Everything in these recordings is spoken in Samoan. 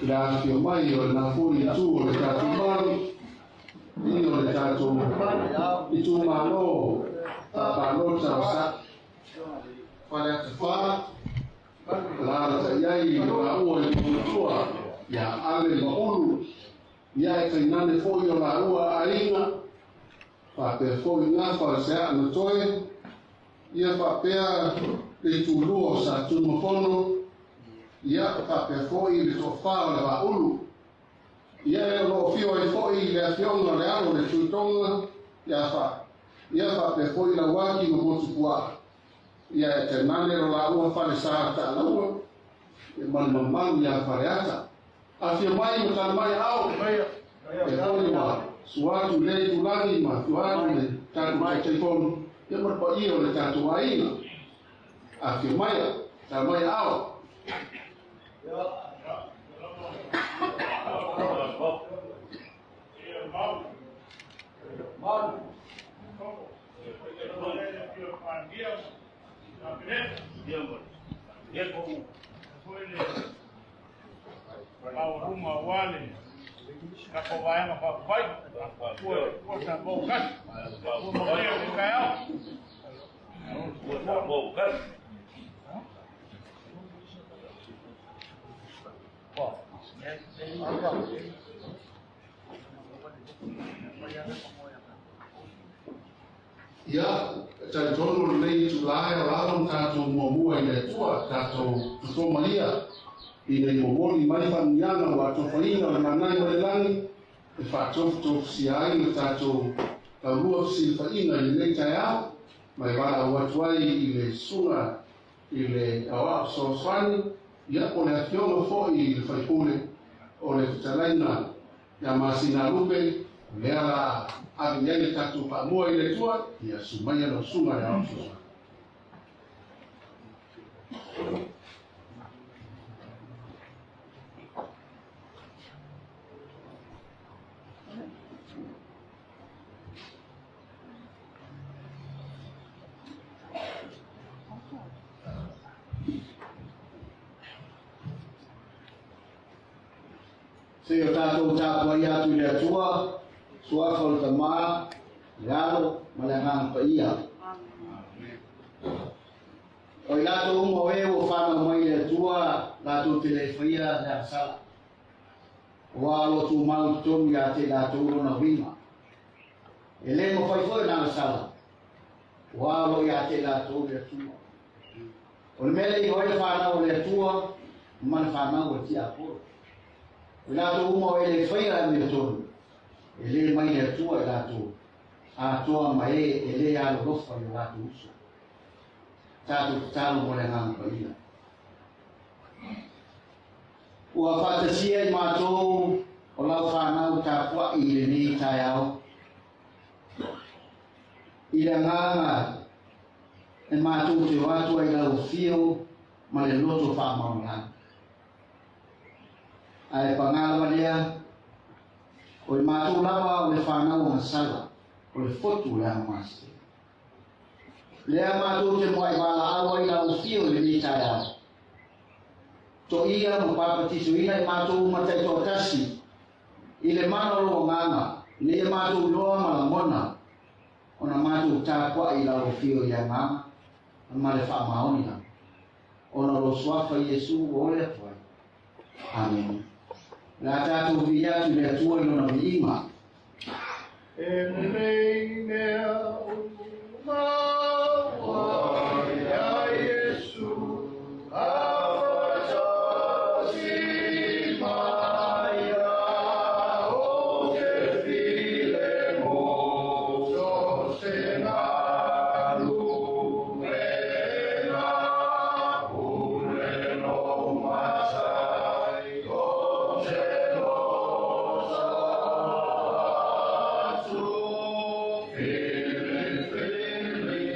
I le afifio mai o lena foi itu o le tatou malu, i o le tatou itumalo faapalota o Faleata 4, alaalatai ai le laua i matua ia Ale ma Ulu, ia e tainane foi o laua aiga, faapea foi gafa o le sea na toe, ia faapea le itulua o Sa Tunumafono, ia faapea foi le toafa o le Vaaulu. Ia e o lo o afio ai foi le afioga o le alo o le Tuitoga, ia faapea foi Lauaki ma Motupuaa, ia e tainane lo laua falesa taalaua, ia ma le mamalu ia Faleata. Afio mai ma tala mai ao, e foi ua suatu le itulagi ma afio atu le tatou Taitaifono, ia ma le paia o le tatou aiga. Afio mai, tala mai ao. Ia, talitonu lenei itula e o lava ma tatou muamua i le Atua, tatou totoma ia, ina i momoli mai faamanuiaga ua atofaina o le manai ma le lagi, e faatofutofusia ai le tatou taulua fesilafaiga i lenei taeao, ma e valaau atu ai i le susuga i le aoao fesoasoani, ia po o le afioga foi i le faipule o le fetalaiga ia Masina Lupe, lea la ave i ai le tatou faamua i le Atua, ia sumaia lau susuga i le aoao fesoasoani. Se o tātou tāpua i atu i le Atua, suafa o le Tama, le Alo, ma le Agaga Paia. O i latou uma o e ua whanau mai le Atua, latou te le whaia le agasala. Ua alo tūmau totonu ia te latou lona uiga. E le mawhai foi na agasala. Ua alo ia te latou le Atua. O le mele i hoi le whanau o le Atua, ma le whanau o tiapolo. O latou uma o e le whaia le mea tonu, e le mai le Atua i latou, atoa ma e le alolofa i o latou uso. Tātou tatalo mo le Agaga Paia. Ua faatasia i mātou o lau whanau tapuai i lenei taeao. I le agaga e mātou te o atu ai lau afio ma le loto whaamamalana. Ae pagā lea, o i mātou lava o le whanau o masala, o le fotu le agamasea. Lea mātou te moai valaau ai lau afio i lenei taeao. To ia ma papatisoina i mātou matai toatasi, i le mana o lou agaga, ina ia mātou loa ma lagona, ona mātou tapuai i lau afio i le agaga, ma le faamaoni lava. Ona o lou suafa Iesu ua ole atu ai. Amen. La tātou vi atu i le Atua i lona viiga. E lelei mea uma ua ia Iesu, afatasi mai ia o te file mo so se galu ena pule no masai o te losa atu fili fili.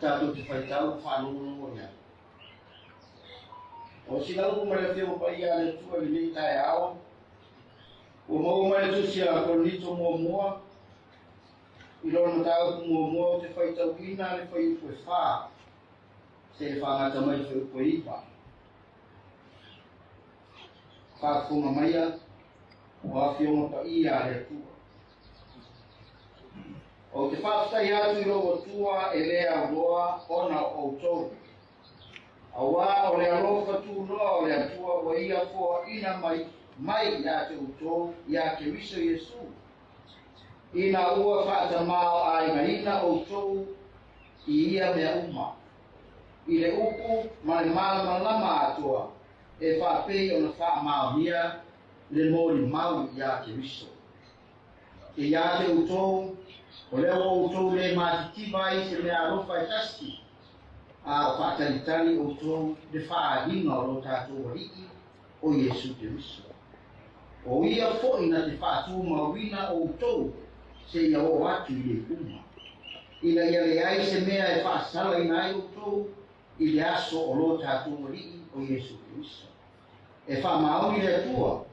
Tatou te faitau faalogologo i ai. O sina upu mai le Afioga Paia a le Atua i lenei taeao, ua maua mai le tusi a Korinito muamua, i lona mataupu muamua ou te faitauina le fuaiupu e 4, seia faagata mai le fuaiupu e 9. Faafofoga maia o Afioga Paia a le Atua. Ou te faafetai atu i lou Atua e lē auloa ona o outou. Auā o le alofa tunoa o le Atua ua ia foaina mai mai ia te outou iā Keriso Iesu. Ina ua faatamāo'aigaina outou i ia mea uma, i le upu ma le malamalama atoa e faapei ona faamaonia le molimau iā Keriso. E ia te outou, o lea ua outou lē matitiva ai se mea alofa e tasi, a o faatalitali outou le faaaliga o lo tatou Alii o Iesu Keriso. O ia fo'i na te faatumauina outou seia oo atu i le iuga, ina ia leai se mea e faasalaina ai outou i le aso o lo tatou Alii o Iesu Keriso. E faamaoni le Atua,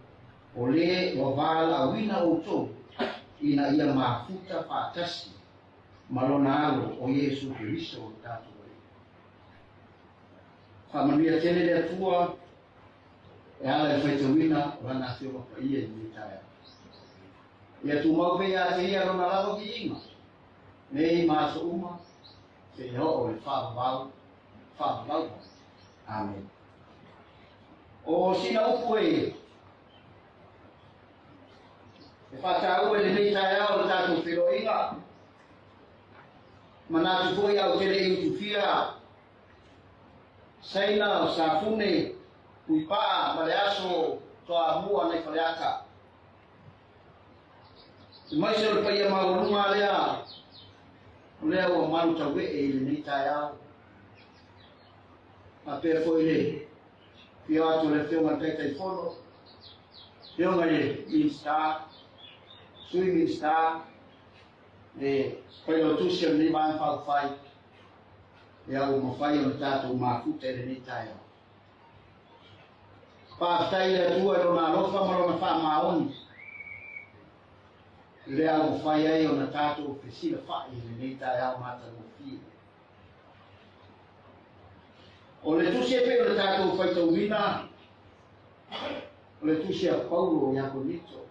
o lē ua valaauina outou ina ia mafuta faatasi ma lona alo o Iesu Keriso o tatou Alii. Faamanuia tele le Atua e ala i faitauina o lana Afioga Paia i lenei taeao. Ia tumau pea ia te ia lona lava viiga, nei ma aso uma, seia oo i le faavavau, faavavau. Amen. O sina upu e faataua i lenei taeao o le tatou feiloaiga, manatu foi au te le i utufia Saina o Safune Puipaa ma le aso Toamua nai Faleata. Maise o le paia maualuga lea, o lea ua malu tauee i lenei taeao. Faapea foi le Afio atu le Afioga i le Taitaifono, Afioga i le Minisita, Sui Minisita, le Failautusi o lenei Vaega Faaupufai, ia ua mafai ona tatou mafuta i lenei taeao. Faafetai i le Atua i Lona alofa ma Lona faamaoni, lea ua mafai ai ona tatou fesilafai i lenei taeao matagofie. O le tusi e pei o le tatou faitauina, o le tusi a Paulo ia Korinito.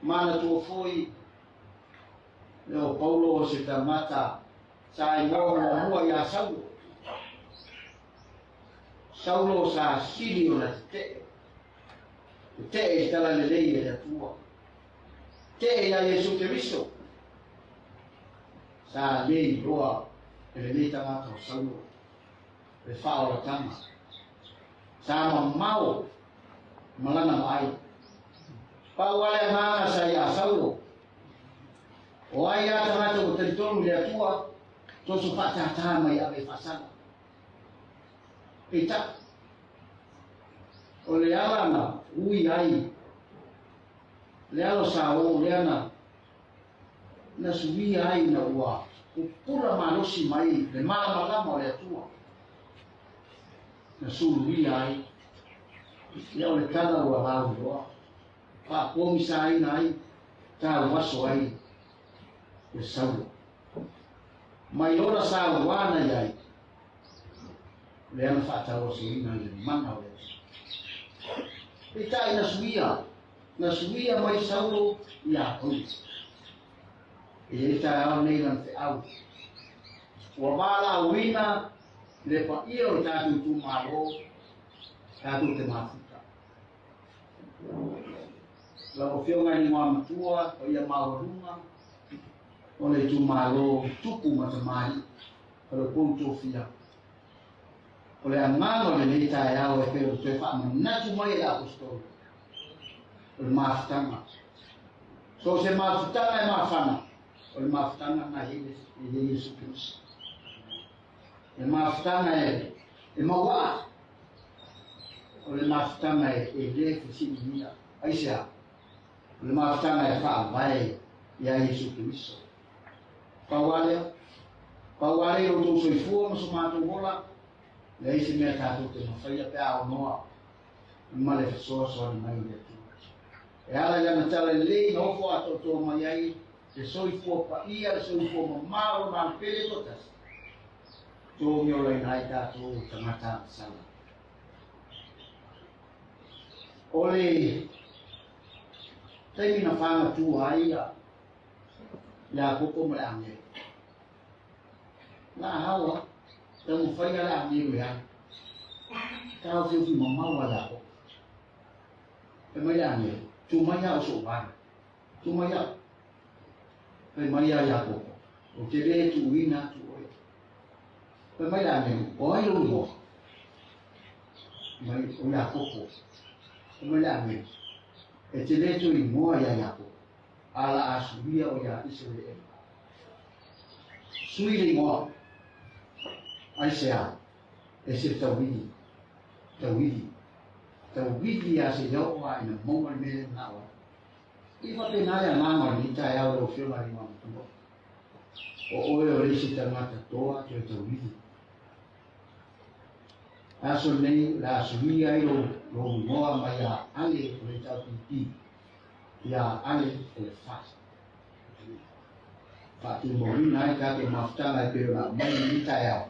Manatua foi le o Paulo o se tagata sa igoa muamua ia Saulo. Saulo sa sili ona tetee. Tetee i le talalelei e le Atua. Tetee ia Iesu Keriso. Sa le iloa e lenei tagata o Saulo le faaolatanga. Sa mamao ma lana vaai. Pau lava le agaga sa ia Saulo. O ai lava tagata ua talitonu i le Atua, toso faatātā mai ave i faasala. Peitai, o le ala na ui ai, le ala sa o lea na suia ai na ua pupula malosi mai le malamalama o le Atua. Na suluia ai, ia o le tala ua lauiloa, faapogisaina ai, tauaso ai le Saulo. Mai lona sauana i ai, lea na faatauasoina i le mana o le Atua. Peitai na suia mai Saulo ia Paulo. E i ai taeao nei lana feau. Ua valaauina le paia o le tatou itumalo, tatou te mafuta. Lau Afioga i le Igoamatua, paia maualuga o le itumalo tupu ma tamalii, faleupolu tofia. O le agaga o lenei taeao e pei ona toe faamanatu mai e le Aposetolo, o le mafutaga. So o se mafutaga e mafana, o le mafutaga na i ai Iesu Keriso. Le mafutaga e mauaa, o le mafutaga e le fesiligia. Aisea, o le mafutaga e faavae ia Iesu Keriso. Pau lava lea, pau lava lea i lo outou soifua ma so matou ola, leai se mea tatou te mafaia pe a aunoa ma le fesoasoani mai o le Atua. E ala i lana tala lelei na ofo atoatoa mai ai le soifua paia, le soifua mamao o lona pele toatasi, togi olaina ai tatou tagata agasala. O le taimi na fagatua ai ia Iakopo ma le agelu. La hawa, taumafai le agelu e alu. Taofiofi mamao a Iakopo. Fai mai le agelu, tu mai au sou vale. Tu mai au. Fai mai ia Iakopo, o te le tuuina atu oe. Fai mai le agelu, o ai lou igoa? Mai o Iakopo. Fai mai le agelu, e te le toe igoa ia Iakopo, a la a suia o ia Isaraelu. Sui le igoa. Aisea, e se tauivi, tauivi, tauivi ia se iao a ina maua le mea lea manao ai. I faapena le agaga o lenei taeao lau Afioga i le Igoamatua. O oe o le isi tagata toa toe tauivi. Aso nei o le a suia ai lou igoa mai ia Ale o le HRPP ia Ale o le FAST. Faatumauina ai tatou mafutaga e pei ona aumai i lenei taeao,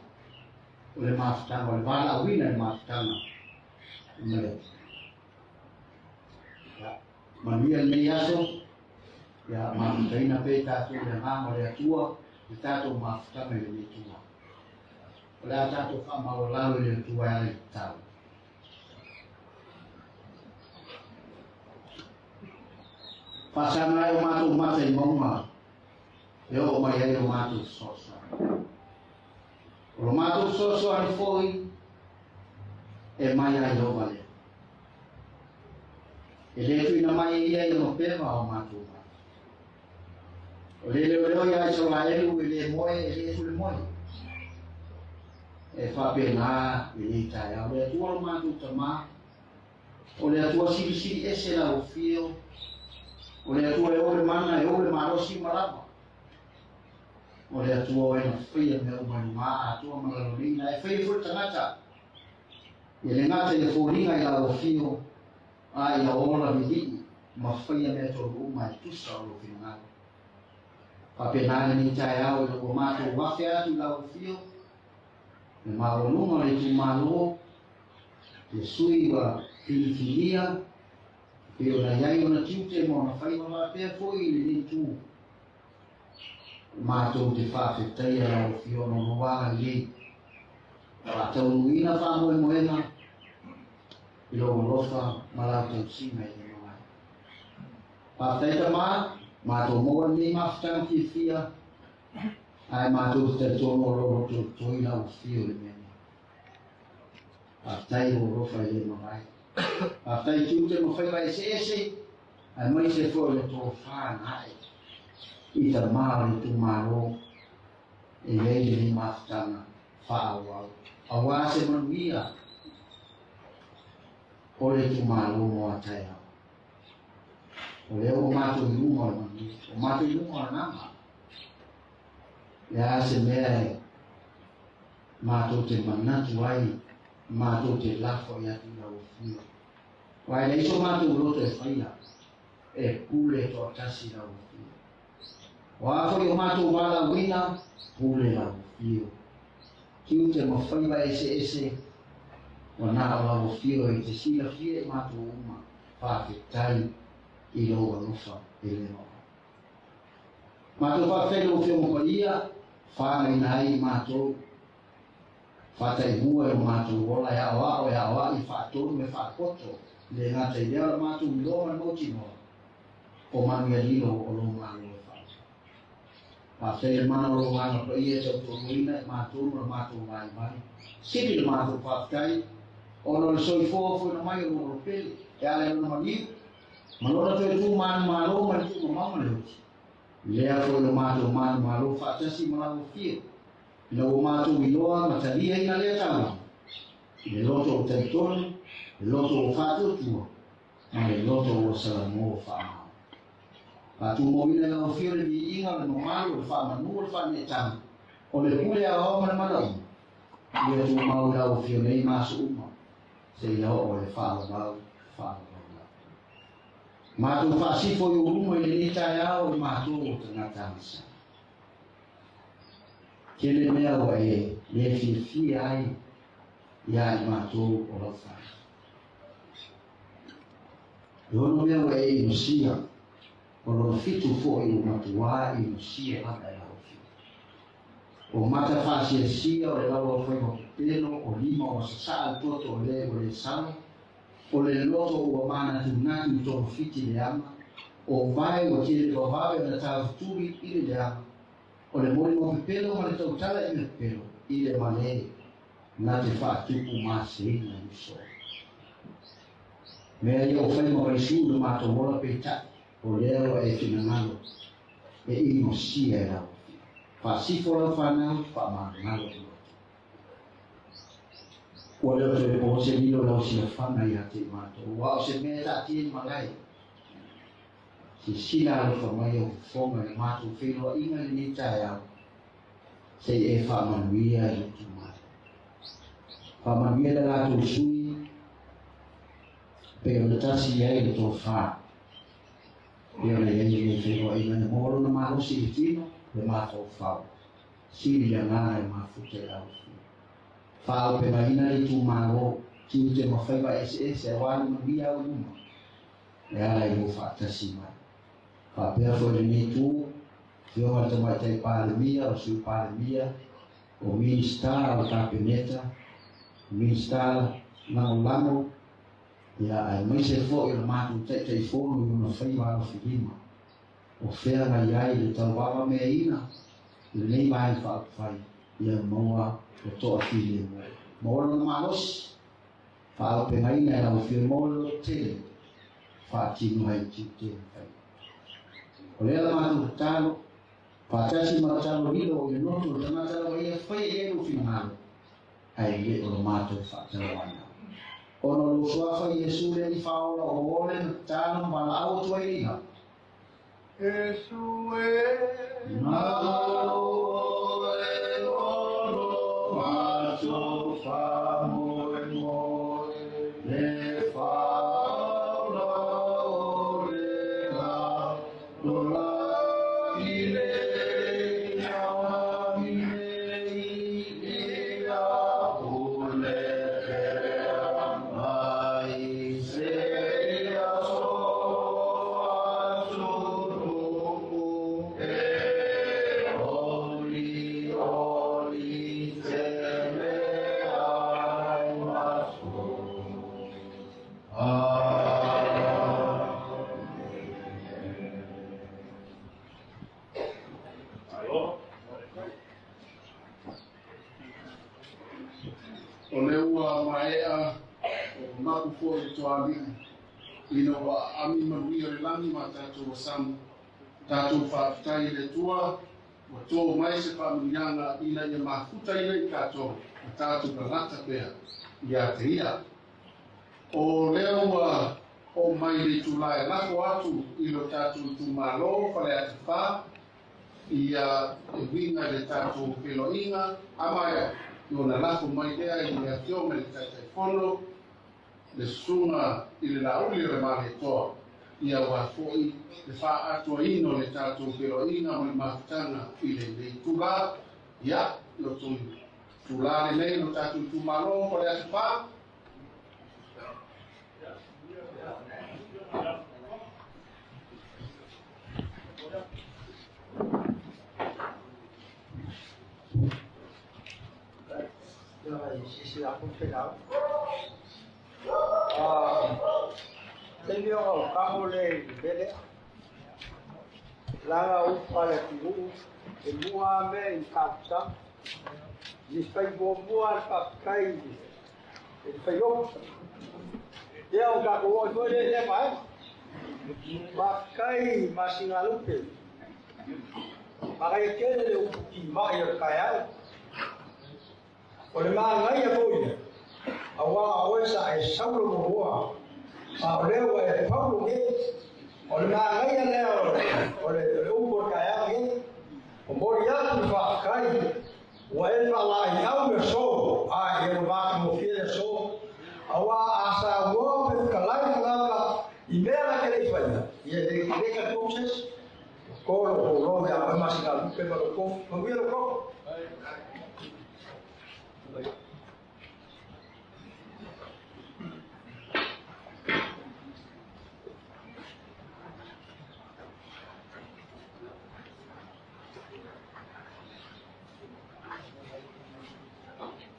o le mafutaga, o le valaauina i le mafutaga ma le Atua. Ia, manuia lenei aso, ia mafutaina pea tatou i le agaga o le Atua, le tatou mafutaga i lenei tulaga. O le a tatou faamaualalo i le Atua e ala i le tatalo. Faasaga ai o matou mata i mauga e oo mai ai lo matou fesoasoani. O lo matou fesoasoani foi e mai ai Ieova lea. E le tuuina mai e ia ia mapeva o matou mata. O le leoleo ia Isaraelu e le moe, e le tule moe. E faapena lenei taeao le Atua lo matou Tamā, o le Atua silisili ese lau afio, o le Atua e ou le mana e ou le malosi uma lava, o le Atua o e na faia mea uma i lugā atoa ma lalolina e faia foi le tagata ia le gata i le foliga i lau afio a ia ola lilii ma faia mea tonu uma e tusa o lou finagalo. Faapena lenei taeao ina ua matou afe atu i lau afio le maualuga o le itumalo, le sui ua filifilia pei ona i ai ona tiute ma ona faiva faapea foi i lenei itu. Matou te faafetaia lau afio ona o lou agalelei, faataunuuina faamoemoega i lou alofa ma lau tausiga i le mamae. Faafetai Tamā, matou maua lenei mafutaga fiafia, ae matou te talitonu o lou lotoitoi lau afio i le mea nei. Faafetai lou alofa i le mavae. Faafetai tiute ma faiva eseese, aemaise foi o le tofa na ae i tamā o le itumalo e i ai lenei mafutaga faaauau auā se manuia o le itumalo mo a taeao. O lea ua matou i luga o le manuia, ua matou i luga o le agaga. Le a se mea e matou te manatu ai, matou te lafo ai atu i lau afio. Aua e leai so matou loto e faia, e pule toatasi lau afio. O a foi o matou valaauina, pule lau afio. Tiute ma faiva eseese, ua na o lau afio e te silafia i matou uma. Faafetai i lou alofa e le maoae. Matou faafetai i lau Afioga Paia, fagaina ai i matou, faataimua i lo matou ola e aoao, e aoai, e faatonu, e faapoto, le gata i lea o le matou iloa ma le mautinoa, o manuia lilo o lou Malo e faauta. Faafetai i le mana o lou Agaga Paia e tautoaluaina i matou ma le matou vaivai. Sili le matou faafetai ona o le soifua foina mai o lou Alo pele e ala i lona maliu ma lona toe tu manumalo mai le tuumamao ma le oti. Lea foi lo matou manumalo faatasi ma lau afio, ina ua matou iloa ma taliaina lea taulaga i le loto o talitonu, le loto o faatuatua ma le loto ua salamo faamao. Faatumauina i lau afio le viiga o le mamalu o le faamanu o le faaneetaga o le pule aoao ma le manaoga, ia tumau i lau afio nei ma aso uma seia oo i le faalavau faalavau lava. Matou faasifo i ou luma i lenei taeao i matou o tagata agasala. Tele mea ua e le fiafia ai ia i matou o lau fanau. E ono mea ua e inosia, o lona fitu foi ua matuā inosia lava e lau afio. O mata faasiasia o le laulau faiva pepelo, o lima ua sasaa le toto o le ua le sala, o le loto ua manatunatu i togafiti leaga, o vae ua tele vavave ona taufetuli i le leaga, o le molimau pepelo ma le tautala i mea pepelo i le male na te faatupu maseina i uso. Mea ia ua fai ma vaisū i le matou ola peitai, o lea ua e finagalo e inosia e lau afio. Faasifo lau fanau, faamagalo i loto. Ua le o toe po se lilo lau silafaga ia te i matou, aua o se mea e taatia i malae. Silasila alofa mai au fofoga i le matou feiloaiga i lenei taeao, se i e faamanuia i lou itumalo. Faamanuia le latou sui pei ona tasi i ai le tofa, pei ona i ai lenei feiloaiga e maua lona malosi i le tino, le mafaufau, sili le agaga e mafuta i lau afio. Faaaupegaina le itumalo, tiute ma faiva eseese auā le manuia au i luma, e ala i lou faatasi mai. Faapea foi lenei itu, Afioga i le Tamaitai Palemia, o Sui Palemia, o Minisita o le Kapeneta, Minisita Lagolago, ia aemaise foi o le matou Taitaifono i ona faiva alofilima, o feagai ai le tauavameaina i lenei Vaega Faaupufai, ia maua le toafilemu, maua lona malosi, faaaupegaina e lau Afioga, maua le lototele, faatino ai tiute ma faiva. O lea la matou tatalo, faatasi ma tatalo lilo i le loto o le tagata lava ia faia i ai lou finagalo. Ai le o lo mātou whaatalawana. Ona lo suafa Iesu le ni whaola o ole na tāna wala au tua ina. Iesu e malo e ono mātou whamoe moe le whaola o le la lola i le Ina wa ami manuia le lagi ma tatou asamu tatou faafetai i le Atua ua tō mai se faamuniaga ina ia mafuta ina i tatou ma tatou lalata pea ia te ia. O lea ua o mai le itulā e lafo atu i lo tatou itumālō Faleata 4 ia e uiga i le tatou feloaiga amaea i ona lafo mai lea i le afioga i le Taitaifono le susuga i le lauli o le Maletoa ia ua fo'i le fa'aatoaina o le tatou feloaiga ma le mafutaga i lenei itulā ia lo tou itulā lenei lo tatou itumālō Faleata 4. Te o kaho le vele langa upa le tunu e mua me i kapsa ni fai bo mua pa kai e fai o e o ka ko o le le mai ma kai ma singalupe ma kai ke le u ki ma i kai au o le ma ngai a foi awa o sa e saulo mo a o leo e paulo nge o le maagaia lea o le upu o le taeaga nge o moli atu le faafetai ua e faalaai au le aso a e ua matamofie le aso auā a sauoa pe fetalai tagata i mea la ke lei faia ia le ka process ko lo lo ia e masina lupe ma lo ko manuia lo ko.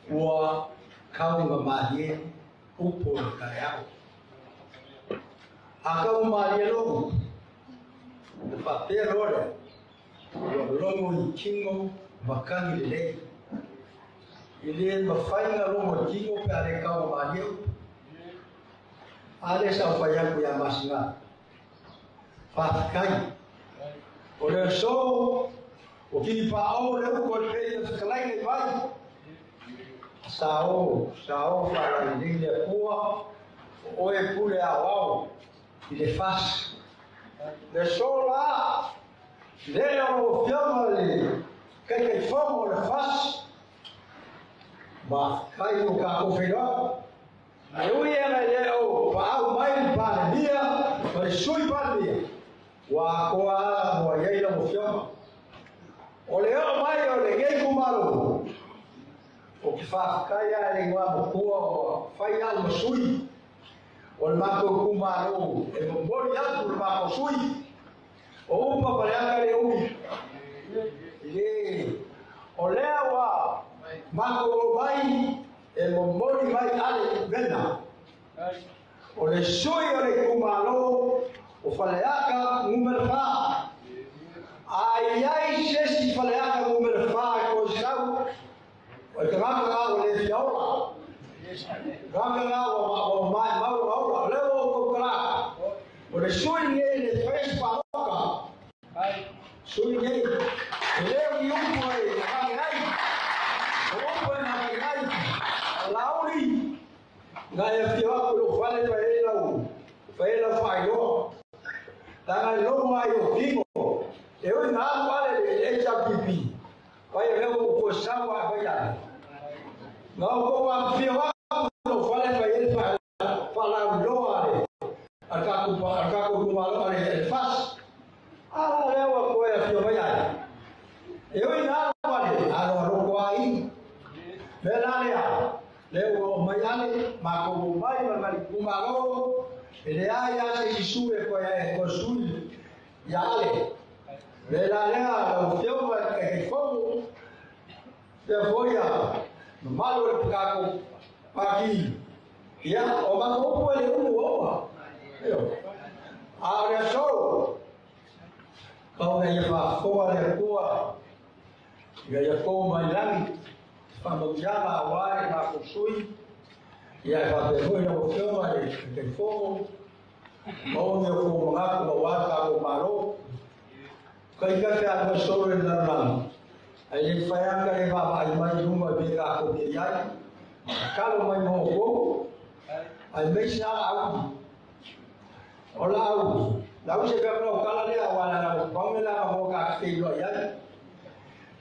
Ua kaunga malie upo le taeao. A kaunga malie logo, le faapea loa lea, ua logo i tino makagi lelei. I le mafai logo i tino pe a le kaunga malie upo. A le saofai aku ia masina. Faafetai. O le aso, o kini paao le upo le pei le fetalai le vai. Sao, sao whaalailei le pua, o e pule au au, i le fasi. Le so la, le o fioga le kaikaifogo o le fasi, ma kai o ka kowheroa. E ui e ngai le o paau mai le palemia, ma le sui palemia, ua akoa ala mua iai la mo fioga. O le o mai o le ngei kumalo, o ke whakaia e le ngā mokua o whai au masui o le mākou kumalo e momori atu le mākou sui o upa paleaka le umi i le o lea ua mākou o mai e momori mai ale vena o le sui o le kumalo o whaleaka ngumere wha ai ai sesi whaleaka ngumere wha e koe sau o te ngaka ngā o le fiaola. Ngaka ngā o mai mau ola. Leo o kau O le sui ngei le fresh paroka. Sui ngei. E leo i upo e ngaka ngai. O upo e ngaka ngai. le logo ai o kingo. E oi ngā wale le HRPP. Pai o leo ko sawa a pai ale. Ngā o ko wā whia wā no whale whai ele whala uloa ale. Al ka kumalo ale el fas. Ala leo a koe a whia mai ale. E oi ngā wale alo aroko ai. Me lale a. Leo o mai ale, ma ko mai ma mali kumalo. E le ai a se isu e koe e kosui. Ia ale. Me la lea o whia mai e ke fogo. Te foia. No malo le pukako paki. Ia o mako opo ele umu oa. Io. A o le so. Kau nei wha le kua. Ia ia kō mai langi. Whamauianga a wāre ngā kosui. Ia e whapehoi na o whia le te fogo. Mao ni o kō mangaku ma wā kā kō maro. Kai kafe a koe solo e larulangi. Ai le whaianga le wā mai mai runga pe kā kō piri ai. Kalo mai mō kō. Ai meisa au. Ola au. Lau se pēpera o kala lea wala na o pamela ma mō kā whiloa iai.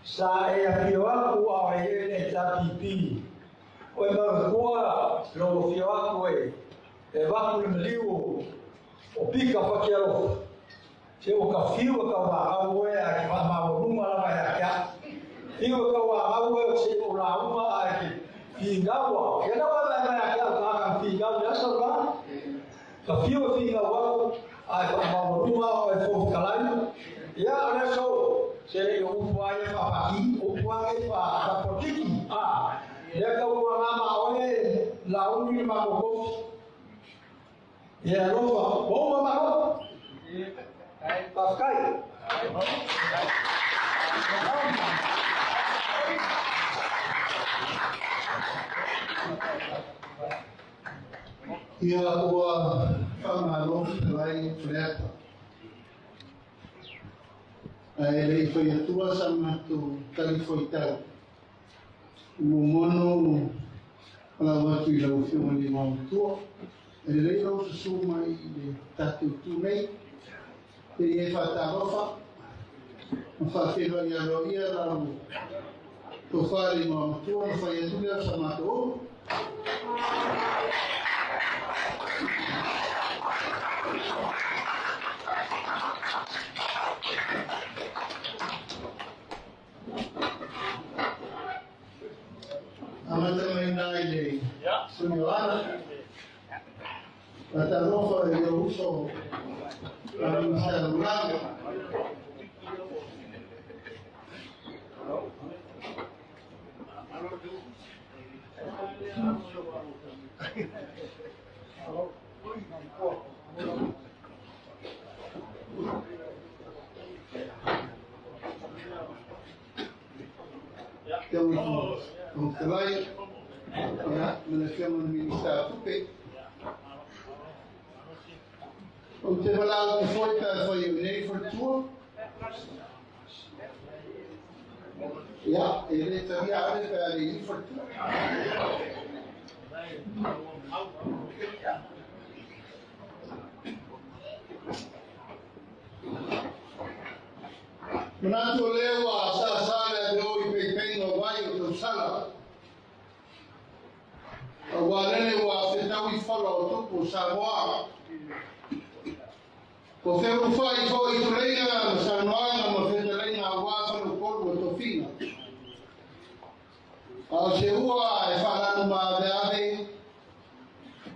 Sa e a whio aku a o e e ta pipi. O e mau kua lo whio aku e. E waku le maliu o pika whaki alofa. Se o ka whio ka wā au e a ki wā mau runga lava e a kia. Whio ka wā au e o se o la uma a ki whingawa. Kia na wā mai a kia ka ka whingawa ni asa rā. Ka whio whingawa a e wā mau runga o e fōwhikalai. Ia o le so. Se le o upu ai e whapaki, upu ai e whapotiki. Lea ka ua ngā maoe la uni ma kokofi. Ia alofa, o ma maro. Pafkai. Ia ua whamalo lai whreata. Ai lei whai atua sa mātou tali whaitau. Momono ala watu i lau whionga ni matua. E lei lau susu mai i le tātou tūnei. Te e whātārofa. Ma whawhenua i alo ia lau tō whare i matua na whai atu lea sa mātou o. Amata mai nā i le Sunioana. Whātārofa i o uso a Minista Ruranga. Te Mtelai, ia, me le fiama le Minista Tupe. O te walau te foi pē whai o nei wharatua. Ia, e le taria are pē le i wharatua. Manatu o leo a sa sale a te oi peipenga vai o tau sala. A wā rene wā whetau i whala o tupu Samoa. Ko wheru whai fo i tureina ma sanoanga ma whetaleina a wā whanu kolu o tofina. A o se ua e whalanu ma ave ave,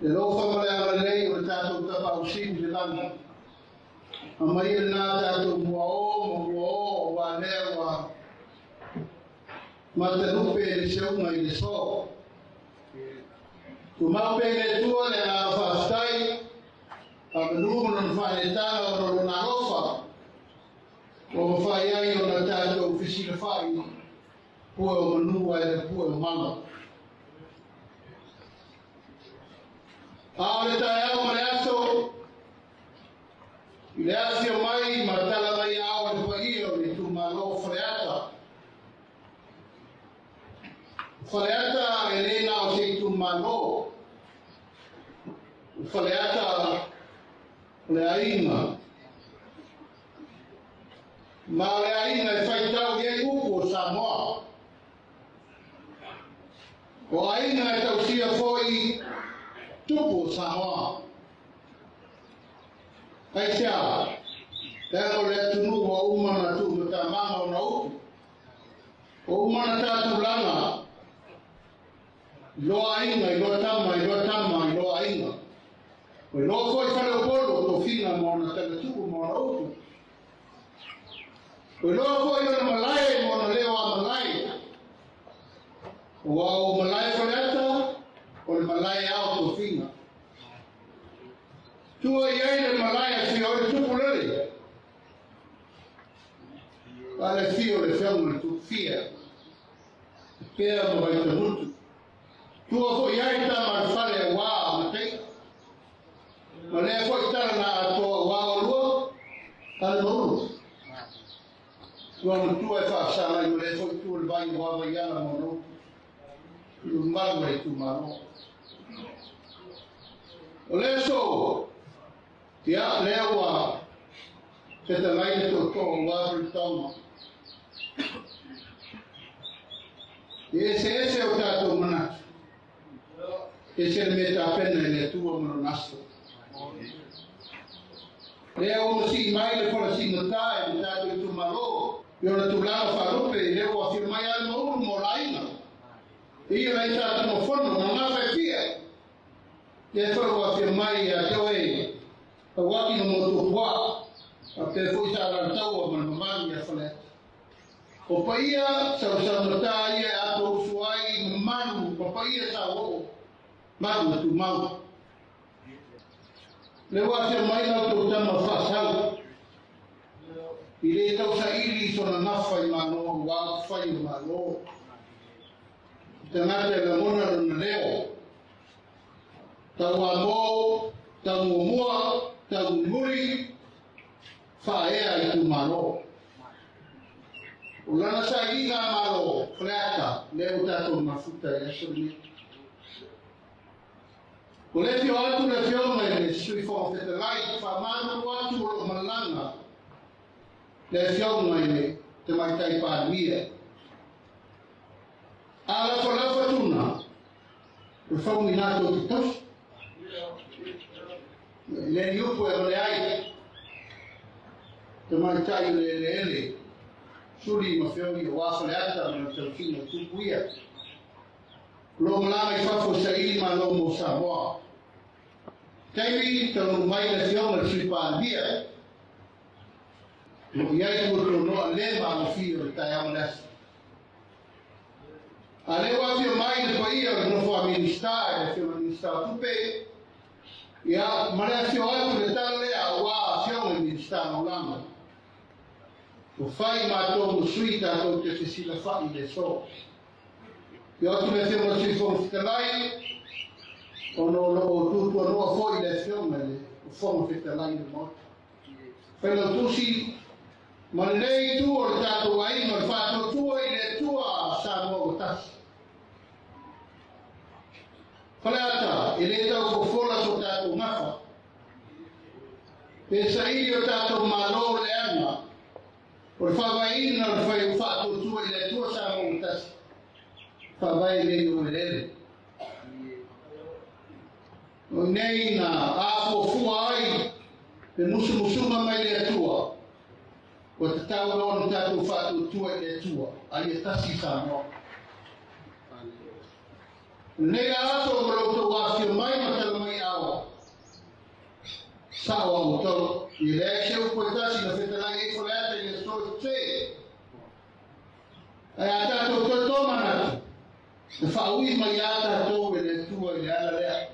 le lofa ma le amalei o le tātou tapa o siu le lani. A mai e nā tātou mua o, ma mua o, o wā lea wā matalupe le seunga i le so. Tu mau pene tua le ngā whawhtai, a manu mana whae tāna o rona rofa, o whai ai o nā tātou fisila whai, pua o manu ai le pua o manga. A o le tae au ma le aso, i le afio mai ma tala mai ao le paia o le tūmalo whareata. Whareata e lena o se tūmalo. Whareata o le ainga. Ma o le aiga e faitau i ai upu o Samoa. O aiga e tausia foi tupu o Samoa. Aisea, leaga o le atunuu ua uma ona tuumatamaga ona upu. Ua uma ona tatulaga i loa aiga, i loa tama, i loa tama, i loa aiga. O iloa foi faleupolu tofiga ma ona talatuu ma ona upu. O iloa foi ona malae ma ona leo a malae. Ua o malae Faleata, o le malae ao tofiga. Tua i ai le malae a fia o le tupu lele. A le fia o le fionga le tupu fia. Pea ma vaitamutu. Tua foi ai tama le fale a wā o matei. Ma lea foi tala na atoa wā o lua, ale maulu. Tua matua e whaasala i o lea foi tua le vai wā vai ala ma no. Malu le tu malo. O lea so, ia lea ua fetalai le tootoo ua le tauma. E ese ese o tātou manatu. Ese le mea tapena i le Atua ma lona aso. Lea ua masii mai le folasigata e le tātou itumalo. I ona tulaga faalupe, lea ua afio mai ale maulu mo laina. Ia lai tātou mafono ma gafa e fia. Lea foi ua afio mai ia te oe Tauaki na motuapua. A pe foi sa alalataua ma le mamalu ia Faleata. O paia sausaugata ia e ato usu ai mamalu ma paia sa oo malu e tumau. Le ua afio mai la outou tama faasau. I le tausaili i sona gafa i malo ua upufai o malo. Tagata e lagona lona leo. Tauamo, taumuamua, taumulimuli, faaea i tumalo. O lana sailiga a malo, Faleata, lea ua tatou mafuta i le aso lenei. O le afio atu le afioga i le Sui Fofoga Fetalai, faamalulu atu o loo malaga le afioga i le Tamaitai Palemia. A lafalafa tuna, o le faugina tou te tausi. Le ni upu e vale ai, Tamaitai o le eleele, suli ma feogi o wā Faleata ma le tausiga o tupu ia. O loo malaga i fafo saili malo mo Samoa. Taimi taunuu mai le afioga i le Sui Palemia. O loo i ai tuatuanoa le magofie o le taeao ma le aso. A lea ua afio mai le paia o le nofo a Minista i le afioga i le Minista o Tupe, ia ma le afio atu le tala lea aua afioga i Minista Lagolago. Ua fai matou ma sui tatou te fesilafai i le aso. Afio atu le afioga i le Sui Fofoga Fetalai, ona o loo tuatuanoa foi le afioga i le Fofoga Fetalai o le Maota. Failautusi ma lenei itu o le tatou aiga o le faatuatua i le Atua Samoa ua tasi. Faleata, e le tau fofola so tatou gafa. Pe saili o tatou malo leaga o le faavaeina o le fai faatuatua i le Atua Samoa ua tasi. Faavae nei o eleele. O nei na afuafua ai le musumusuga mai le Atua. Ua tatau loa ona tatou faatuatua i le Atua, a ia tasi Samoa. O lenei la aso ma lo outou afifio mai ma tala mai aoa. Sao a outou, ia leai se upu e tasi na fetalai ai Faleata i le aso e sese. Ae a tatou toe tomanatu, na faaui mai lava tatou e le Atua i le ala lea.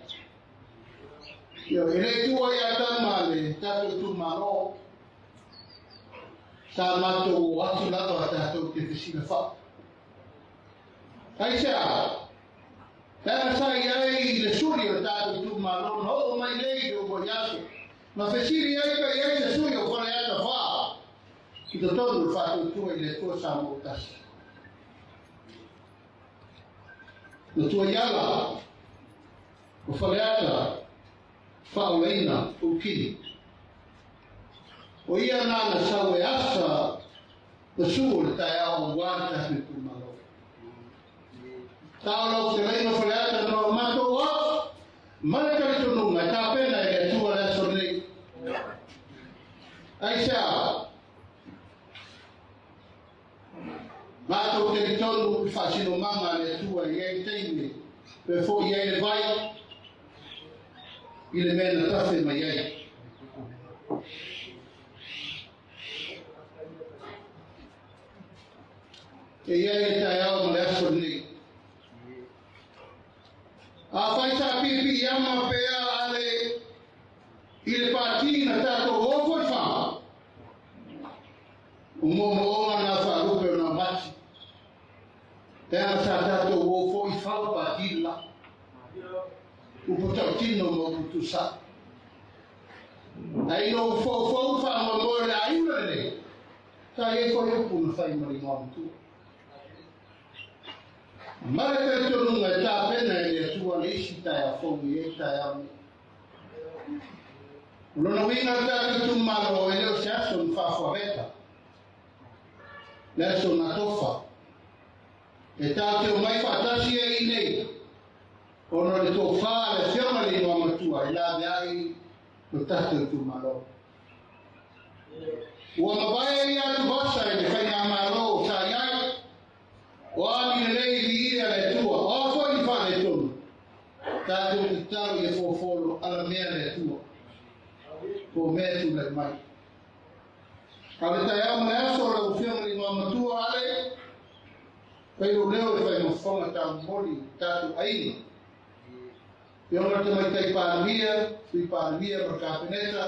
Ia, e le i tua ia tama le tatou itumalo. Sa matou o atu lava tatou te fesilafai. Aisea? Leaga sa i ai le suli o le tatou itumalo na oo mai nei i le uluai aso. Na fesili ai pe i ai se sui o Faleata 4 i totonu o le faatuatua i le Atua Samoa ua tasi. Na tuai ala o Faleata faaolaina Ukini. O ia na na sau e asa Masu o le taeao ua le tatou itumalo. Tao lau fetalaiga Faleata na o matou ao, ma le talitonuga e tapena e le Atua le aso lenei. Aisea, matou talitonu i faasinomaga a le Atua i ai taimi, pe foi i ai le vai, i le mea na tafe mai ai. E iai le taeao ma le aso lenei. A fai sa pipi ama pea ale i le pati na tātou ofo i wha. O momoonga nā whaalupe o nā mati. Te ana sa tātou ofo i whau pati la. Upu tautino mo upu tusa. Ai no fofou wha momoe le aiura nei. Ta e fo upu na whai mari ngā matua. Mare te tonunga e tāpena e le Atua le isi tae a fou i e tae au nei. O lona uiga tātou itumalo e leo se aso na faafuaveta. Le aso na tofa. E tātou mai faatasi e i nei. Ona le tofā le afioga le igoa matua e lave ai lo tātou itumalo. Ua mavae ia atu vasa e le faigamalo o sa iai. O ani le lei i ia le Atua, o foi ni whale tonu. Tātou te tau i e fōfōlo ala mea le Atua. Ko mea tu le mai. A le tai au le aso le ufionga li ngā matua ale, whai o leo e whai mafonga tāu moli, tātou aina. Pionga te mai tai pālemia, sui pālemia ma kapeneta,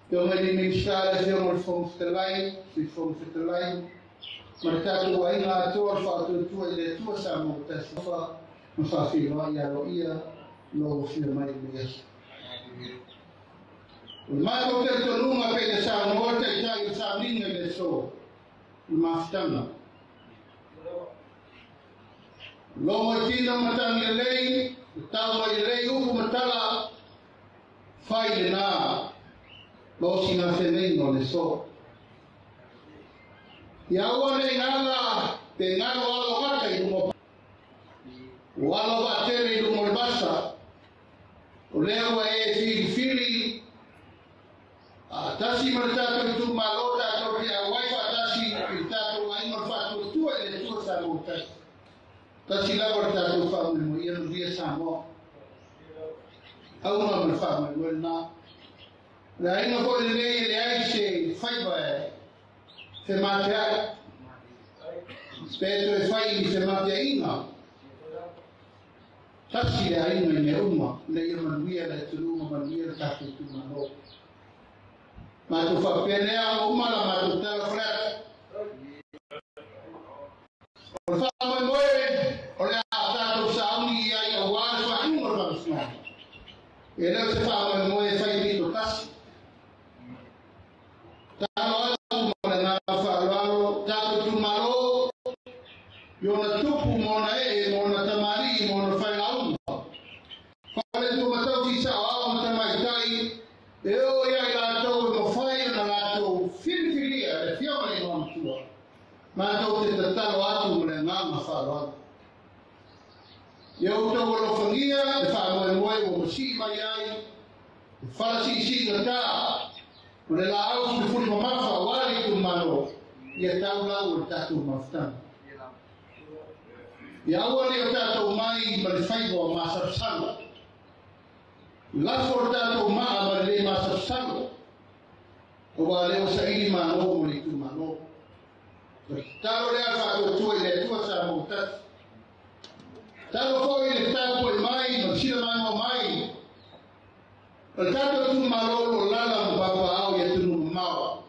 pionga ni minista le fionga le fonga fetalai, sui fonga fetalai, ma le tātou aiga atoa le faatuatua i le Atua sa mo tasi fa ma faafeiloai ia aloaia lou afio mai i le aso. O le matou talitonuga pe le saunoa le taitai o le sauniga i le aso, o le mafutaga. Logo i tino matagi lelei, o tau mai lelei upu ma tala, fai lenā, ma osi gafeleiga o le aso. Ia ua nei ngala, pe ngalo alo gata i luga. O alo vaatele i luga o le vasa. O lea ua e filifili, a tasi ma le tātou itumalo, tātou te auai faatasi i le tātou aiga o le faatuatua i le Atua sa mo tasi. Tasi lava le tātou faamoemoe ia manuia Samoa. Auga ma le faamoemoe lenā. Le aiga foi lenei e leai se faiva e fe mate ai. Pe toe fai i fe mate aiga. Tasi le aiga i mea uma, le ia manuia le atunuu ma manuia le tātou itumalo. Mātou faapea o uma la mātou tala faleata. O le faamoemoe o le a tātou sauni i ai auā le faaiuga o le faamasinoga. E leo se faamoemoe e fai pito tasi. Talo atu ma le ngā whaaloalo, tātou itumalo, i ona tupu ma ona ee, ma ona tamalii, ma ona whailauga. Whale tua matau si sao ao ma tamaitai, e o ia i lātou e mawhai ona lātou whiriwhiria le fioga i ngā matua. Mātou te tatalo atu ma le ngā whaaloalo. Ia outou alofagia, le faamoemoe ua masii mai ai, le falasiisiga tā, o le laau fulifuli mamafa auā le itumalo, ia tau lau o le tātou mafutaga. Ia aua le o tātou mai ma le faiva o masalosalo. Lafo o le tātou maa ma le le masalosalo. O wā leo saili malo mo le itumalo. Talo lea faatuatua i le Atua sa mo tasi. Talo foi le tāpua i mai ma sila maimoa mai. O le tātou itumalo lo lala ma papaao i atunuu mamao.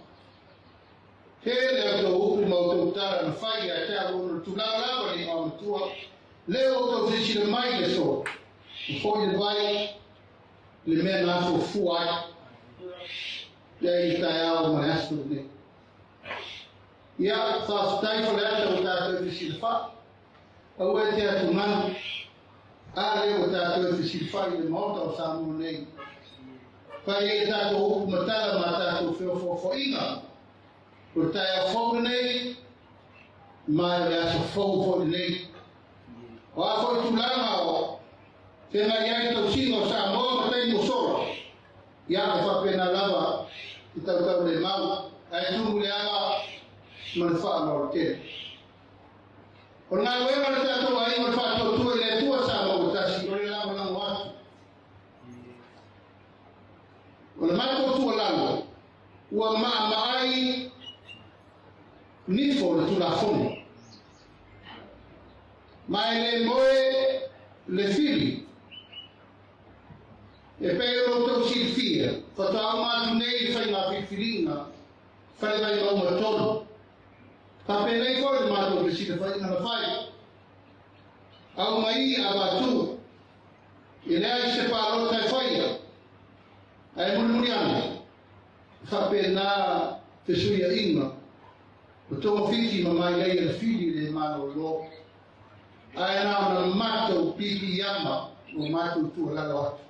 He le au tau upu ma o tau tala na fai ia te au ono tulaga lava le igoa matua. Leo o tau silasila mai le aso. O foi le vai le mea na afuafua ai. Ia i le taeao ma le aso lenei. Ia, faafetai Faleata o tātou e fesilafai. Aua e te atuganu. A lea ua tātou e fesilafai i le maota o Samoa nei. Fai ai tātou upu matala ma tātou feofoafoaiga. O O le taeao fou lenei, ma o le aso fou foi lenei. O a foi tulaga o feagai ai le tausiga o Samoa ma taimi ua sola, ia e faapena lava i tautaulemau, ae tumu le ava ma le faaaloalo tele. O le galuega a le tatou aiga o le faatuatua i le Atua Samoa ua tasi, o le lagolago atu. O le matou tuualalo, ua maamaai nifo o le Tulafono, ma e le moe le fili. E pei o lo outou silafia, faatoa uma atu nei le faiga filifiliga fale vaimauga 3. Faapenei foi le matou fesilafaiga na fai. Aumai avatu, e leai se palota e faia, ae mulimuli ane, faapena fesuiaiga o togafiti ma mailei a le fili le malolo. Ae na ona matou pipiama o matou tuualalo atu.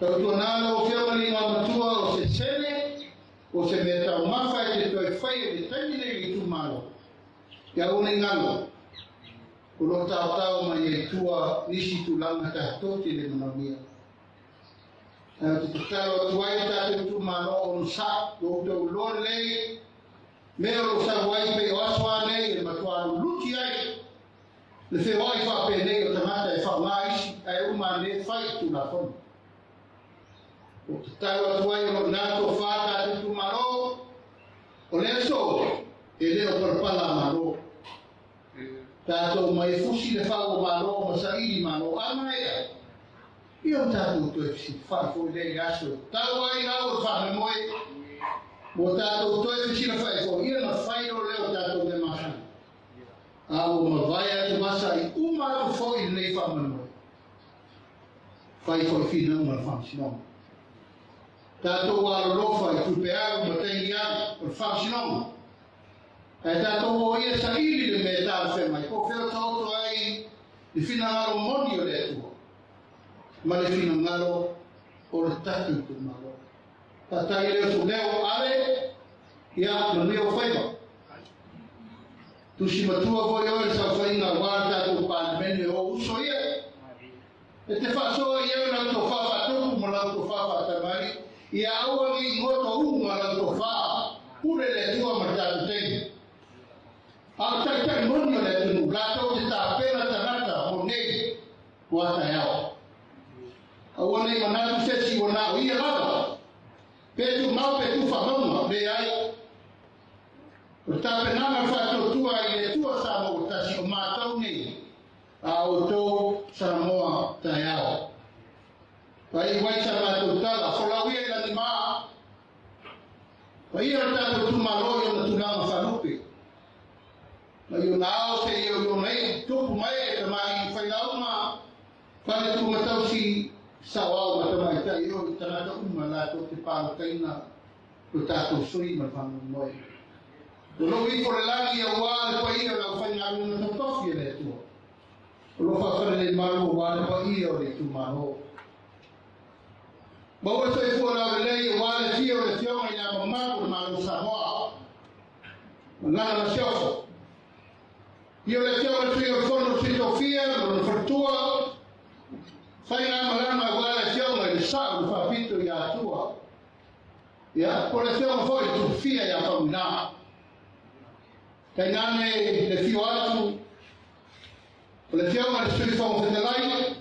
Tautuana lau Afioga i le Igoamatua o se sene, o se mea taumafa e te toe faia i le taimi nei i le itumalo, ia aua ne i galo, o lo o taotao mai ai tua nisi tulaga tatou te le manaomia. Ae ou te tatalo atu ai le tatou itumalo onosai, ua outou iloa lelei mea o lo o sau ai pei o aso a nei e matua luluti ai le feoai faapenei o tagata e faaaoga isi ae uma ane fai i Tulafono. O tatalo atu ai o lo o ina tofa tatou itumalo, o le aso e le o palapala a Malo. Tatou mai e fusi le fau o Malo ma saili Malo a maea. Ia o tatou toe fesilafai foi lea i le aso e tau ai lau o le faamoemoe mo tatou toe fesilafai foi ia na fai loa lea o tatou mea masani. A ua mavae atu vasa i uma atu foi lenei faamoemoe. Fai foi finauga o le Faamasinoga. Tatou alolofa i tupe alu ma taimi alu o le Faamasinoga. Ae tatou o ia saili le mea e talafeagai po o fea o taoto ai le finagalo moni o le Atua ma le finagalo o le tatou itumalo. Faata'i lea o sou leo, Ale, ia manuia ua faiva. Tusi matua foi oe i le saofaiga aua le tatou Palemene o ou uso ia. E te faasoa i ai lau tofa faatupu ma lau tofa faatamali, ia aua ne i goto uga lau tofa, pule le Atua ma le tatou taimi. A o taitai moni o le atunuu, latou te tapena tagata mo nei ua taeao. Aua ne i manatu se isi ua na o ia lava, pe tumau pe tufaamauga, leai. O le tapenaga o le faatuatua i le Atua Samoa ua tasi o matou nei, a outou Samoa taeao. Faaiu ai sa matou tala, folau ia i lagima, paia o le tatou itumalo i ona tulaga faalupe. Mai ona ao seia i ona iu, tupu mai e tamalii failauga, fale tumatausi, saoao ma tamaitai o i tagata uma latou te palotaina lo tatou sui ma le faamoemoe. O lou ifo le lagi aua le paia o le aufaigaluega tautofi a le Atua. O lo faafalelemalu aua le paia o le itumalo. Maua soifua laulelei aua le afio o le Afioga i le Ao Mamalu o le Malo o Samoa ma lana masiofo. Ia o le Afioga i le Sui o le Fono o Sui Tofia ma lona faletua, faigamalaga aua le Afioga i le Sa'o le Faapito ia Atua. Ia, po o le Afioga foi i le Tufia ia Faumuina. Tainane le afio atu o le Afioga i le Sui Fofoga Fetalai,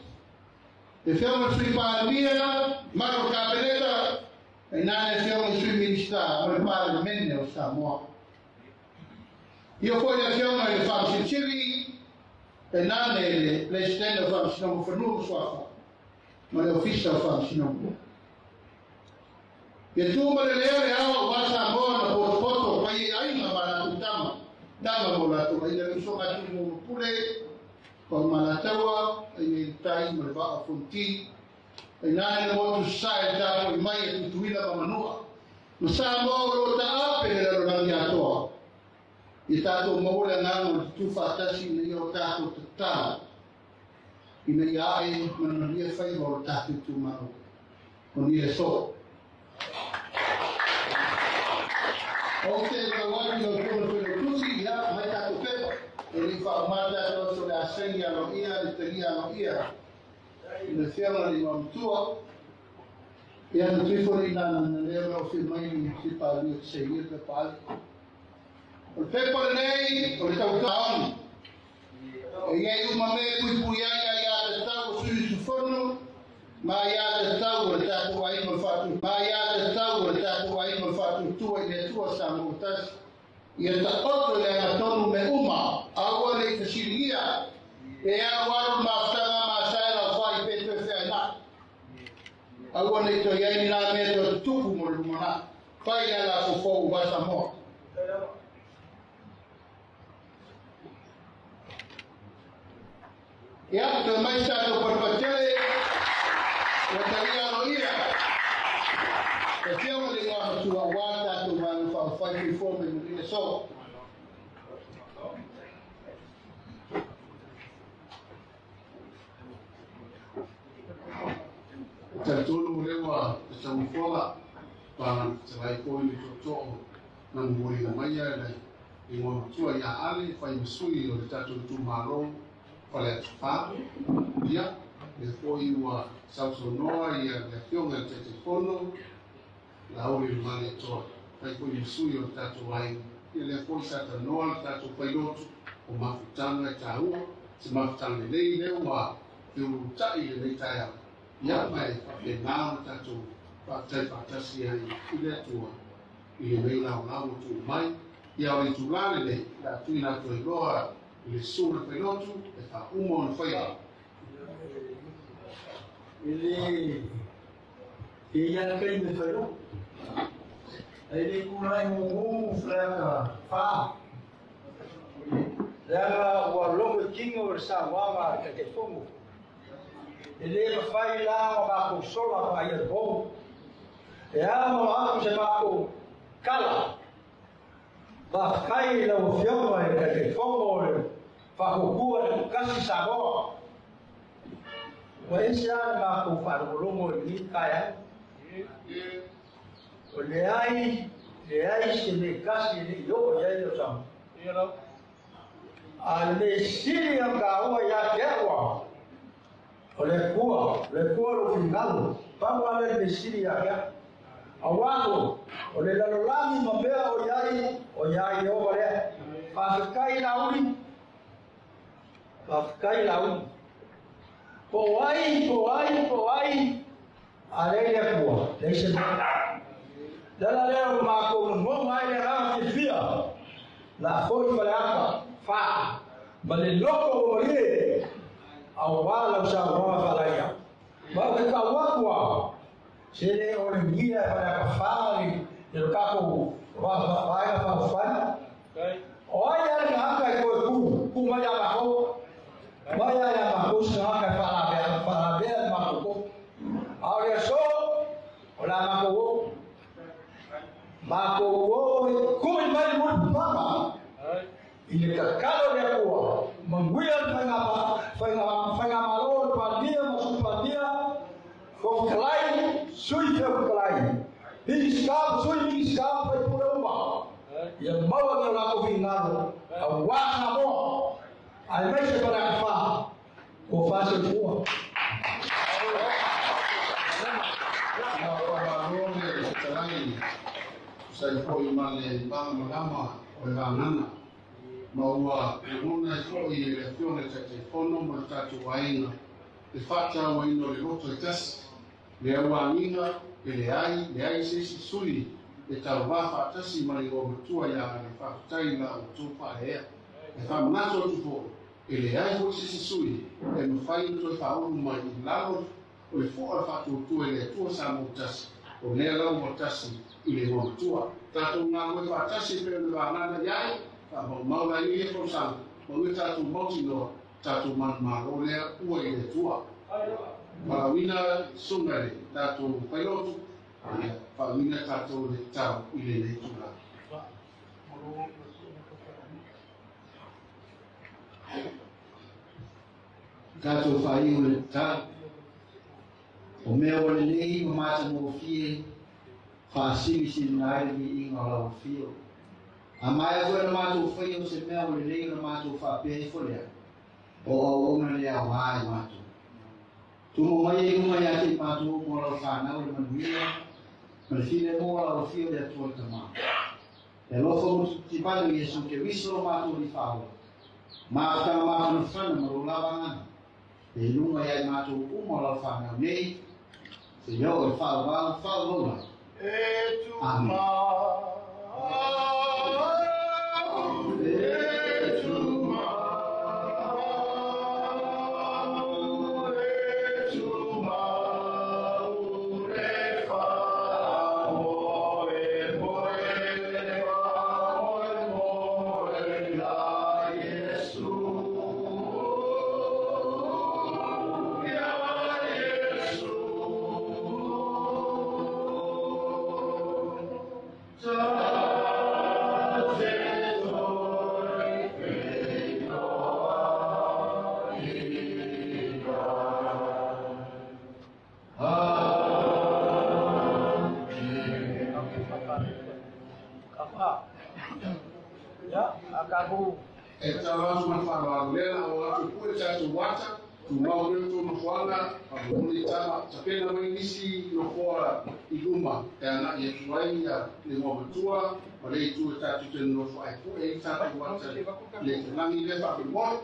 le Afioga i le Sui Palemia, mamalu o le Kapeneta, tainane le Afioga i le Sui Minisita ma le Palemene o Samoa. Ia foi le Afioga i le Faamasino Sili, tainane le Peresetene o Faamasinoga o Fanua ma Suafa ma le Ofisa o Faamasinoga. Ia tu ma le leo le ao aua Samoa na potopoto paia i aiga ma latou tama, tama ma o latou aiga, le usoga a Tumua ma Pule, Paumalataua, aiga i le tai ma le vaa o Fonoti, tainane le motu sasae le tapuai mai a Tutuila ma Manua, ma Samoa o lo o taape le lalolagi atoa. Ia tatou maua le agaga o le tutū faatasi ina ia o tatou tatalo ina ia ae manumanuia faiva o le tatou itumalo. Manuia le aso. Ou te saini aloaia le talia aloaia i le Afioga i le Igoamatua. Ia na tuifo le ina na lea o afio mai le Sui Palemia te sainia le pepa ale. O le pepa lenei o le tautaoni. E iai uma mea e puipui ai aiā tatau o sui usufono ma aiā tatau o le tatou aiga o le faatuatua ma aiā tatau o le tatou aiga o le faatuatua i le Atua Samoa ua tasi. Ia taoto i le agatonu mea uma, aua ne i fesiligia e alualu le mafutaga ma asae lau fai pe toe feainai. Aua ne i toe i ai ni la mea toe tutupu mo le lumanai. Fai le ala foufou aua Samoa. Ia, toe mai se tatou patupatele, ua talia aloaia le Afioga i le Igoamatua aua le tatou Vaega Faaupufai Soifua ma ia Manuia le Aso. E talitonu o lea ua tataumafola pa fetalai foi le tootoo na momoliina mai le Igoamatua ia Ale fai ma sui o le tatou itumalo Faleata 4. Ia, lea foi ua sausaunoa ia le Afioga i le Taitaifono Laauli Malietoa fai foi ma sui o le tatou aiga. Ia lea foi sa tanoa le tatou failotu o mafutaga e taua, se mafutaga lelei lea ua feululutai i lenei taeao. Ia ma e faapena ona tatou faafetai faatasi ai i le Atua i lenei laolao ua tuu mai. Ia o le itula lenei o le a tuuina atu ai loa i le susu o le failotu e faauma ona faiva. E le e ia le taimi e fai loa. Ae le tulai mumu Faleata 4. Leaga ua logo i tino le saunoaga a le Taitaifono. E le mafai la ona matou sola vaaia le pou. E ao ona atu se matou tala. Faafetai i lau Afioga i le Taitaifono o le Faatuatua i le Toatasi Samoa. Ua ese lava le matou faalogologo i lenei taeao. O leai, leai se mea tasi e le i oo i ai o Samoa. A le mea sili ona taua ia te au lava, o le Atua, o le Atua lou finagalo, pau lava lea le mea sili ia te au. Aua foi, o le lalolagi ma mea o i ai, o ia Ieova lea. Faafetai Laauli, faafetai Laauli. Po o ai, po o ai, po o ai, a leai le Atua, leai se mea. Le ala lea o le matou lagona ai le agaga fiafia, la foi Faleata 4 ma le loto ua malie, aua lau saunoaga faalaia. Ma ou te tau atu lava, se le o le gia e Faleata 4 le lo tatou Vaega Faaupufai. O ai lava le tagata e toe tu, tu mai ia matou, mai lava ia matou se tagata e faalavea, faalavea le matou toto. A o le aso, o le a matou o. Matou o e tui mai le mulipapaga i le tatalo i le Atua, manuia le faigamalo o le Palemia ma Sui Palemia, Fofoga Fetalai, Sui Fofoga Fetalai, Minisita ma Sui Minisita ma faipule uma, ia maua ni o latou finagalo aua Samoa, aemaise Faleata 4, ua faasoifua. Ua faamalo le fetalai tusa ai foi ma le malamalama o le vagana ma ua lagona ai foi e le Afioga i le Taitaifono ma le tatou aiga le faatauaina o le loto e tasi, le auagiga e leai, leai se isi sui e tauvā faatasi ma le igoamatua ia Ale. Faafetai i la outou faaeaea. E faamanatu atu foi, e leai foi se isi sui e mafai ona toe faaulu mai i lalo o le fo'a o le faatuatua i le Atua Samoa tasi, o lea lau ua tasi i le igoamatua. Tatou galue faatasi e pei ona vagana i ai, faamaumau la ia tausaga, manuia tatou mautinoa, tatou manumalo lea ua i le Atua. Valaauina susuga i le tatou failotu, ia faauina tatou le tatau i lenei tulaga. Tatou faaiu le tatalo. O mea ua lelei ma matagofie, faasilisiliga ai le viiga o lau afio. A maea foi ona matou faia o se mea ua lelei ona matou faapea ifo lea, O auauna le aogā i matou. Tumo mai e luma ia te i matou mo lau whanau le manuia, ma le file mo lau afio le Atua le Tamā. E alofa mututipale o Iesu Keriso lo matou li whaola. Mafutaga mafanafana ma lo lava agana. E luga ia i matou uma o lau whanau nei, se o e whaavavau whaavaula. Amen. E tala ma whanau lea o atu pue tātou wata, tu mau reo tō nohoanga, a moni tama, tapena mai nisi nohoa i luma, e ana i atu ai ia le mua matua, ma le itu e tātou te nofo ai pue i tātou wata, le te langi le whakamoe.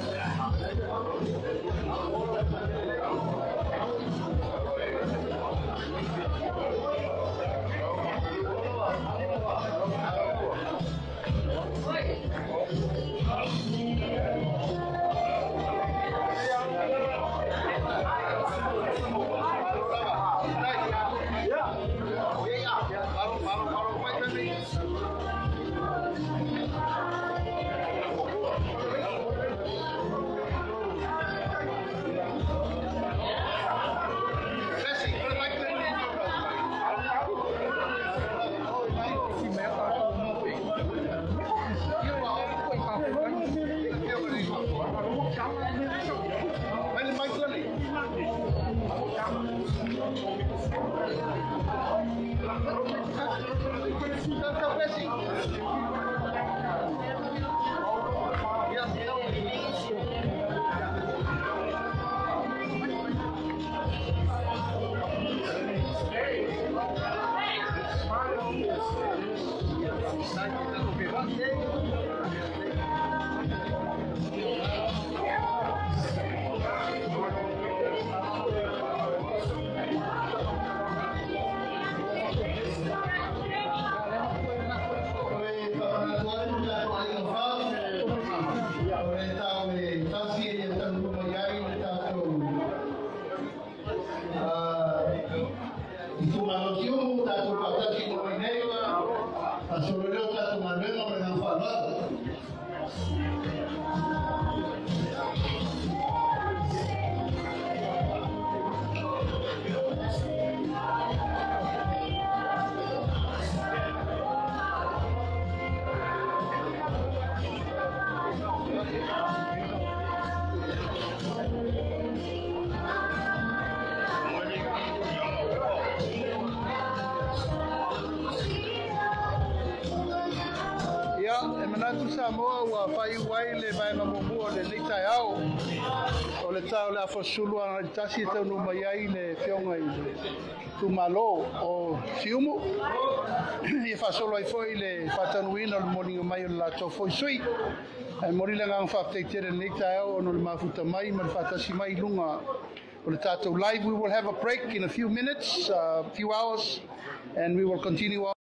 Yeah. Ia, e manatu Samoa ua faaiu ai le vaega muamua o lenei taeao. O le ta o le afa 11 e taunuu mai ai le afioga i le itumalo o Siumu. Ia faasolo ai foi le faataunuuina o le moliga mai o le latou foi sui. Ae momoli le agaga faafetai tele lenei taeao ona o le mafuta mai ma le faatasi mai i luga o le tatou live. We will have a break in a few minutes, a few hours, and we will continue.